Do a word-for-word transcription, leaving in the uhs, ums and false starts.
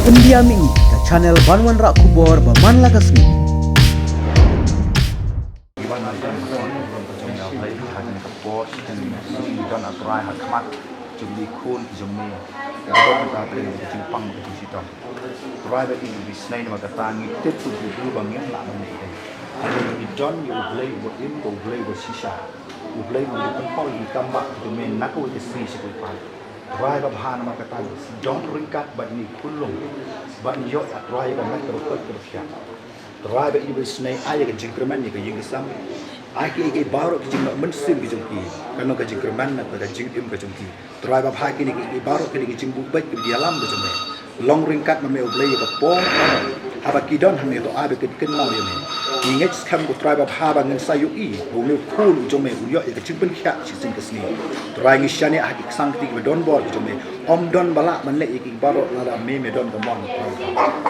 India Mih, ka channel ban wanrah khubor ba man la ka sngi. Trai ba ïeit ba isynei namar kata ngi tip u Blei ba ngin lah ban leh ïa u. Ngi don ïa u Blei uba im, u Blei uba shisha. U Blei uba pynpaw ïa ki kam ba ki me na kawei ka sngi sha kawei pat. Trai babha, namar kata don ryngkat bad ngi khunlung, bad ngi ïoh ïa Trai ïa ka met kaba koit kaba khiah. Trai ba ïeit ba isynei, ai ïa ka jingkyrmen ïa ka ïing ka sem. Ai ki, ki baroh ki jingmut mynsiem ki jong ki, kan long ka jingkyrmen na ka jingim ka jong ki. Trai babha, kine ki, ki baroh ki dei ki jingbuh beit ki ïalam ka jong me. Long ryngkat ma me u Blei ïa ka por, haba ki don hangne, to ai ba kin kynmaw ïa me. Ngi ngeit skhem ko Trai babha ba ngin sa ïohi ba une u khun u jong me u ïoh ïa ka jingpynkhiah shisien ka sngi. Trai ngi shaniah ha ki ksang kti kiba don bor ki jong me. Ym don ba lah ban leh ïa ki baroh lada me me don ka mon, Trai.